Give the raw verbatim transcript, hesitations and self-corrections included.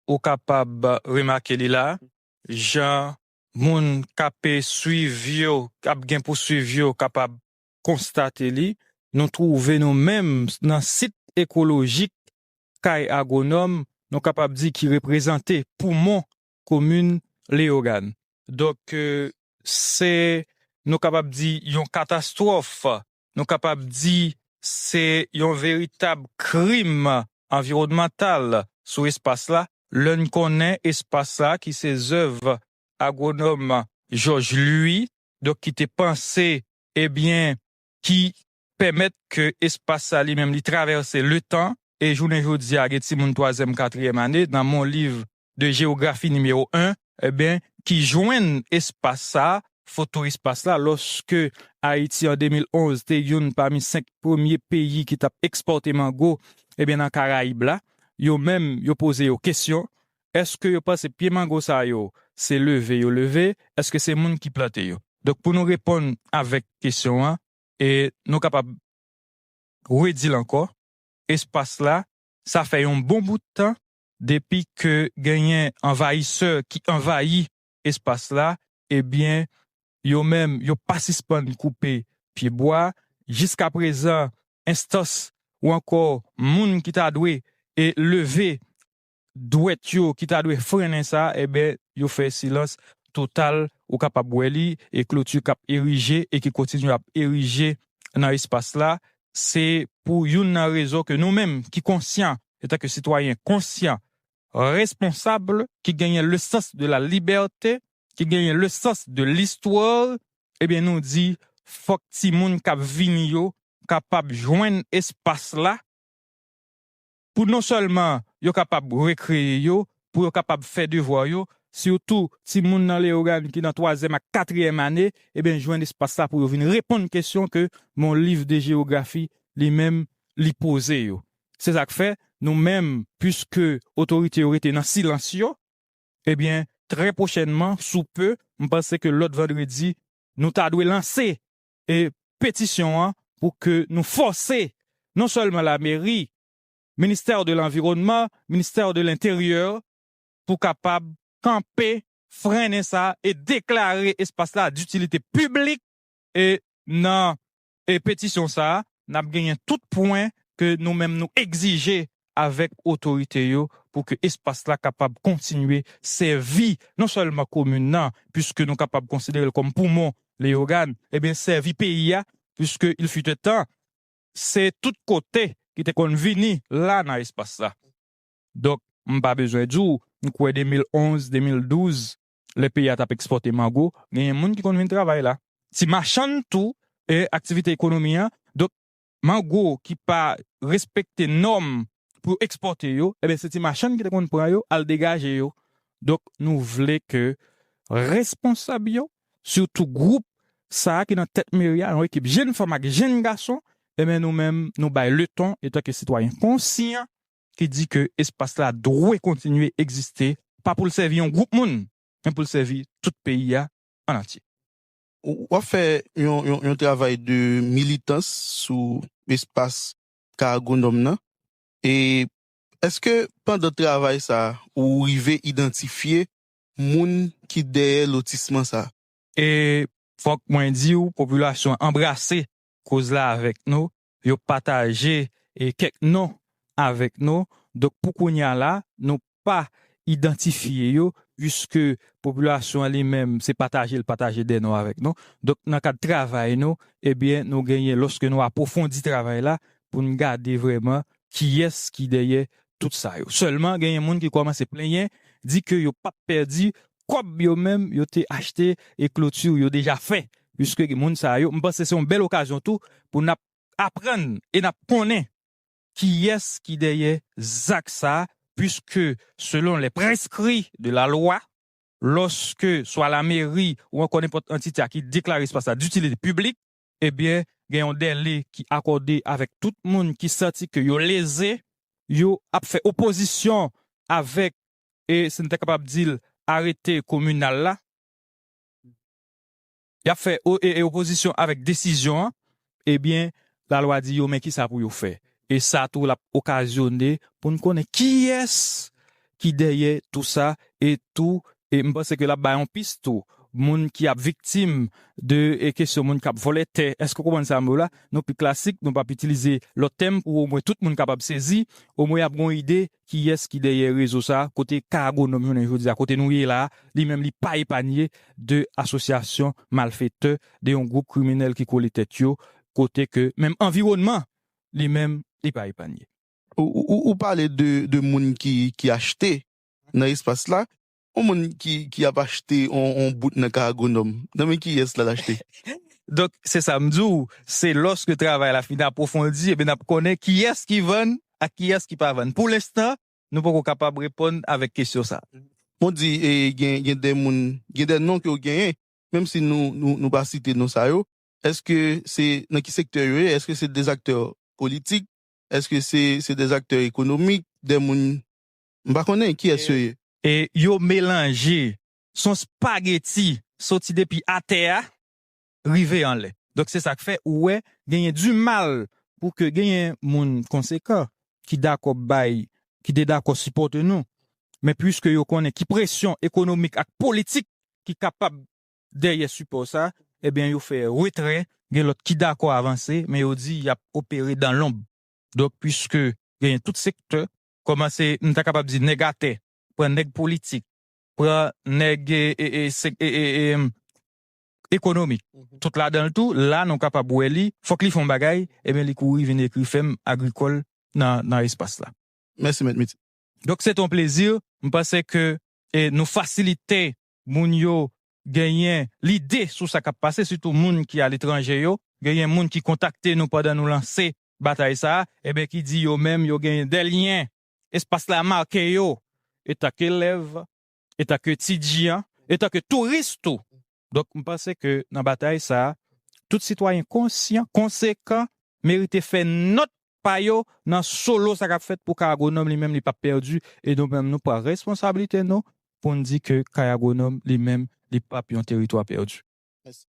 ou kapab remake li la, jan moun k ap swiv yo, k ap gen pou swiv yo, kapab konstate li, nou twouve nou menm nan sit ekolojik kay agwonòm, nou kapab di ki reprezante poumon komin Leyogàn. Donk, e, se, nou kapab di, yon katastwòf, nou kapab di, se yon veritab krim anviwònmantal sou espas la, lè n konnen espas la ki se zèv agwonòm Georges Louis, donk ki te panse, ebyen, ki pèmèt ke espas sa li menm li travèse letan, e jounen jodi a gen timoun twazyèm, katriyèm ane nan mon liv de jewografi nimewo en, ebyen, ki jwenn espas sa, foto espas la, lòske Ayiti an de mil onz te youn pami senk premye peyi ki t ap ekspòte mango, ebyen, nan Karayib la, yo menm, yo poze yo kesyon, èske yo panse pye mango sa yo, se leve yo leve, èske se moun ki plante yo? Donk, pou nou reponn avèk kesyon an, e nou kapab redi l ankò, espas la, sa fè yon bon bout tan depi ke genyen anvayisè ki anvayi espas la, ebyen, yo menm, yo pa sispann koupe pye bwa. Jiskaprezan, enstans ou ankò moun ki ta dwe e leve dwèt yo, ki ta dwe frennen sa, ebyen, yo fè silans total. Ou kapab wè li, e kloti k ap erije e ki kontinye ap erije nan espas la, se pou youn nan rezon ke nou menm ki konsyan, antanke sitwayen konsyan, responsab, ki genyen le sens de la liberté, ki genyen le sens de l'histoire, ebyen, nou di, fòk timoun k ap vini yo kapab jwenn espas la, pou non sèlman yo kapab rekreye yo, pou yo kapab fè devwa yo, sitou timoun nan Leyogàn ki nan twazyèm ak katriyèm ane, ebyen, jwenn espas la pou yo vin reponn kesyon ke mon liv de jewografi li menm li poze yo. Se sa k fè, nou menm, piske otorite yo rete nan silans yo, ebyen, trè pwochènman, sou pe, m panse ke lòt vandredi, nou ta dwe lanse, e, petisyon an pou ke nou fòse non sèlman lameri, ministè de lanviwònman, ministè de lenteryè, pou kapab kanpe, frennen sa e deklare espas la ditilite piblik. E nan, e petisyon sa a, n ap genyen tout pwen ke nou menm nou egzije avèk otorite yo pou ke espas la kapab kontinye sèvi non sèlman komin nan, piske nou kapab konsidere l kòm poumon Leyogàn, ebyen, sèvi peyi a, piske il fut un temps, se tout kote ki te konn vini la nan espas la. Donk, m pa bezwen di w, m kwè de mil onz, de mil douz, lè peyi a t ap ekspòte mango, genyen moun ki konn vin travay la. Ti machann tou, e aktivite ekonomi an. Donk, mango ki pa respekte nòm pou yo ekspòte yo, ebyen, se ti machann ki te konn pran yo, al degaje yo. Donk, nou vle ke responsab yo, sitou gwoup sa a ki nan tèt meri a, yon ekip jenn fanm ak jenn gason, ebyen, nou menm, nou bay leton, antanke sitwayen konsyan, ki di ke espas la dwe kontinye egziste, pa pou l sèvi yon gwoup moun, men pou l sèvi tout peyi a an antye. Ou w ap fè yon, yon, yon travay de militans sou espas kay agwonòm nan. E èske pandan travay sa a, ou rive idantifye moun ki dèyè lotisman sa a? E fòk mwen di w, popilasyon an anbrase koz la avèk nou, yo pataje e kèk non avèk nou. Donk, pou kounye a la, nou pa idantifye yo, piske popilasyon an li menm, se pataje l pataje de non avèk nou. Donk, nan kad travay nou, ebyen, nou genyen, lòske nou apwofondi travay la, pou n gade vrèman kiyès ki dèyè tout sa yo. Sèlman, genyen moun ki kòmanse plenyen, di ke yo p ap pèdi kòb yo menm, yo te achte e kloti yo deja fè. Piske moun sa yo, m panse se yon bèl okazyon tou pou n ap aprann e n ap konnen kiyès ki dèyè zak sa a, piske selon les prescrits de la loi, lòske swa lameri ou ankò nenpòt antite a ki deklare espas la ditilite piblik, ebyen, gen yon dèle ki akòde avèk tout moun ki santi ke yo leze, yo ap fè opozisyon avèk, e si n ta kapab di l, arete kominal la, y ap fè o- e- e opozisyon avèk desizyon an, ebyen, lalwa di yo men kisa pou yo fè. E sa tou l ap okazyone pou n konnen kiyès ki dèyè tou sa, e tou, e m panse ke l ap bay yon pis tou. Moun ki ap viktim de, e, kesyon moun k ap vòlè tè. Èske w konprann sa m di w la? Nou pi klasik, nou p ap itilize lòt tèm pou omwen tout moun kapab sezi, omwen y ap gen yon ide kiyès ki dèyè rezo sa, kote ka agwonòm jounen jodi a, kote nou ye la, li menm li pa epanye de asosyasyon malfetè, de yon gwoup kriminèl ki kole tèt yo, kote ke menm anviwònman, li menm, li pa epanye. Ou, ou, ou pale de, de moun ki, ki achte nan espas la. Yon moun ki, ki ap achte yon, yon bout nan ka agwonòm, nan men kiyès l al achte? Donk, se sa m di w, se lòske travay la fin apwofondi, ebyen n ap konnen kiyès ki vann ak kiyès ki pa vann. Pou lenstan, nou poko kapab reponn avèk kesyon sa. Bon, di, e, gen, gen de moun, gen de non ke w genyen, menm si nou, nou, nou pa site non sa yo, èske se nan ki sektè yo ye? Èske se de aktè politik? Èske se, se de aktè ekonomik? De moun, m pa konnen kiyès yo ye. E yo melanje, se yon spageti soti depi atè a, rive anlè. Donk, se sa k fè ou wè genyen dimal pou ke genyen moun konsekan ki dakò bay, ki te dakò sipòte nou. Men piske yo konnen ki presyon ekonomik ak politik ki kapab dèyè sipò sa, ebyen, yo fè retrè, gen lòt ki dakò avanse, men yo di y ap opere dan lonb. Donk, piske genyen tout sektè, kòmanse, m ta kapab di nèg atè, pran nèg politik, pran nèg e, e, e, sek- e, e, e, em, ekonomik. Tout ladan l tou, la nou kapab wè li, fòk li fè yon bagay, ebyen li kouri vin ekri fèm agrikòl nan, nan espas la. Mèsi, Mèt Miti. Donk, se te yon plezi. M panse ke e, nou fasilite moun yo genyen lide sou sa k ap pase, sitou moun ki aletranje yo. Genyen moun ki kontakte nou pandan nou lanse batay sa a, ebyen ki di yo menm yo genyen de lyen. Espas la make yo, etanke elèv, etanke etidyan, etanke touris tou. Donk, m panse ke nan batay sa a, tout sitwayen konsyan, konsekan, merite fè nòt pa yo nan solo sa k ap fèt pou Kay Agwonòm li menm li p ap pèdi, e nou menm nou pran responsablite nou pou n di ke Kay Agwonòm li menm li p ap yon teritwa pèdi. Mèsi.